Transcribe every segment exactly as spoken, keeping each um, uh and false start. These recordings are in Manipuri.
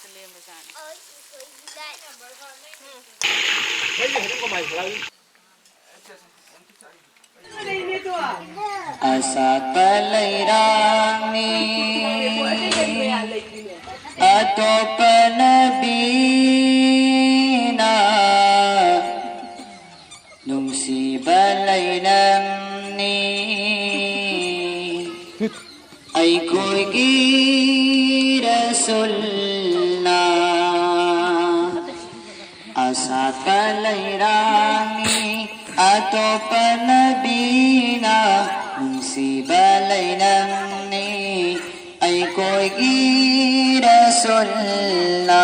ꯂꯦꯝꯕꯖꯥꯠꯅꯤ꯫ ꯑꯁꯥꯠꯄ ꯂꯩꯔꯥꯡꯅꯤ ꯑꯇꯣꯞꯄ ꯅꯕꯤꯅ ꯅꯨꯡꯁꯤꯕ ꯂꯩꯔꯝꯅꯤ ꯑꯩꯈꯣꯏꯒꯤ ꯔꯁꯨꯜꯅ꯫ ꯑꯁꯥꯠꯄ ꯂꯩꯔꯥꯡꯅꯤ ꯑꯇꯣꯞꯄ ꯅꯕꯤꯅ ꯅꯨꯡꯁꯤꯕ ꯂꯩꯔꯝꯅꯤ ꯑꯩꯈꯣꯏꯒꯤ ꯔꯁꯨꯜꯅ꯫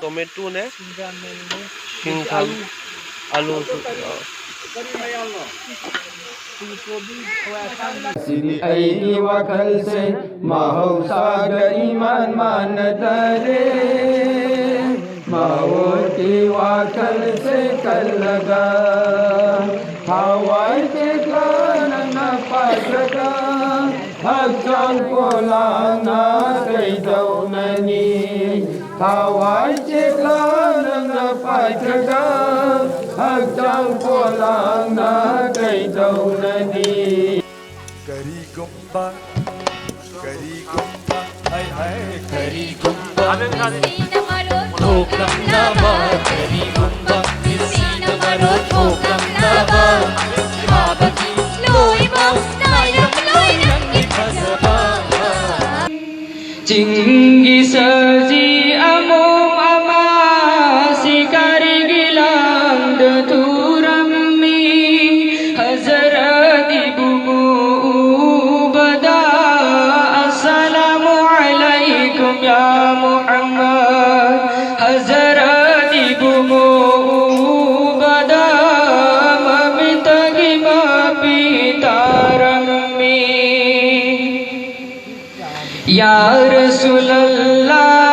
ꯇꯣꯃꯦꯇꯣꯅꯦ, ꯁꯤꯡꯈꯥ, ꯑꯂꯨꯁꯨ꯫ ꯁꯤꯗꯤ ꯑꯩꯒꯤ ꯋꯥꯈꯜꯁꯦ ꯃꯍꯧꯁꯥꯒ ꯏꯃꯥꯟ ꯃꯥꯟꯅꯗꯔꯦ꯫ ꯃꯑꯣꯡꯒꯤ ꯋꯥꯈꯜꯁꯦ ꯈꯜꯂꯒ ꯊꯋꯥꯏ ꯆꯦꯠꯂ ꯅꯪꯅ ꯄꯥꯏꯈ꯭ꯔꯒ ꯍꯛꯆꯥꯡ ꯄꯣꯂꯥꯡꯅ ꯀꯩꯗꯧꯅꯅꯤ? ꯊꯋꯥꯏ ꯆꯦꯠꯂ ꯅꯪꯅ ꯄꯥꯏꯈ꯭ꯔꯒ ꯍꯛꯆꯥꯡ ꯄꯣꯂꯥꯡꯅ ꯀꯩꯗꯧꯅꯅꯤ? ꯀꯔꯤꯒꯨꯝꯕ, ꯀꯔꯤꯒꯨꯝꯕ, ꯍꯥꯏ ꯍꯥꯏ, ꯀꯔꯤꯒꯨꯝꯕ ꯊꯣꯛꯂꯝꯂꯕ, ꯀꯔꯤꯒꯨꯝꯕ ꯊꯣꯛꯂꯝꯂꯕ, ꯊꯥꯕꯒꯤ ꯂꯣꯏꯕ ꯅꯥꯏꯔꯝꯂꯣꯏ ꯅꯪꯒꯤ ꯐꯖꯕ꯫ ꯆꯤꯡꯒꯤ ꯁꯖꯤ ꯑꯃꯣꯝ ꯑꯃ ꯁꯤꯀꯥꯔꯤꯒꯤ ꯂꯥꯡꯗ ꯊꯨꯔꯝꯃꯤ꯫ ꯍꯖꯔꯠ ꯏꯕꯨꯡꯉꯣ ꯎꯕꯗ, "ꯑꯁꯂꯥꯃꯨ ꯑꯂꯩꯀꯨꯝ ꯌꯥ ꯃꯨꯍꯝꯃꯗ"꯫ ꯍꯖꯔꯠ ꯏꯕꯨꯡꯉꯣ ꯎꯕꯗ ꯃꯃꯤꯠꯇꯒꯤ ꯃꯄꯤ ꯇꯥꯔꯝꯃꯤ꯫ ꯌꯥ ꯔꯁꯨꯂꯜꯂꯥ꯫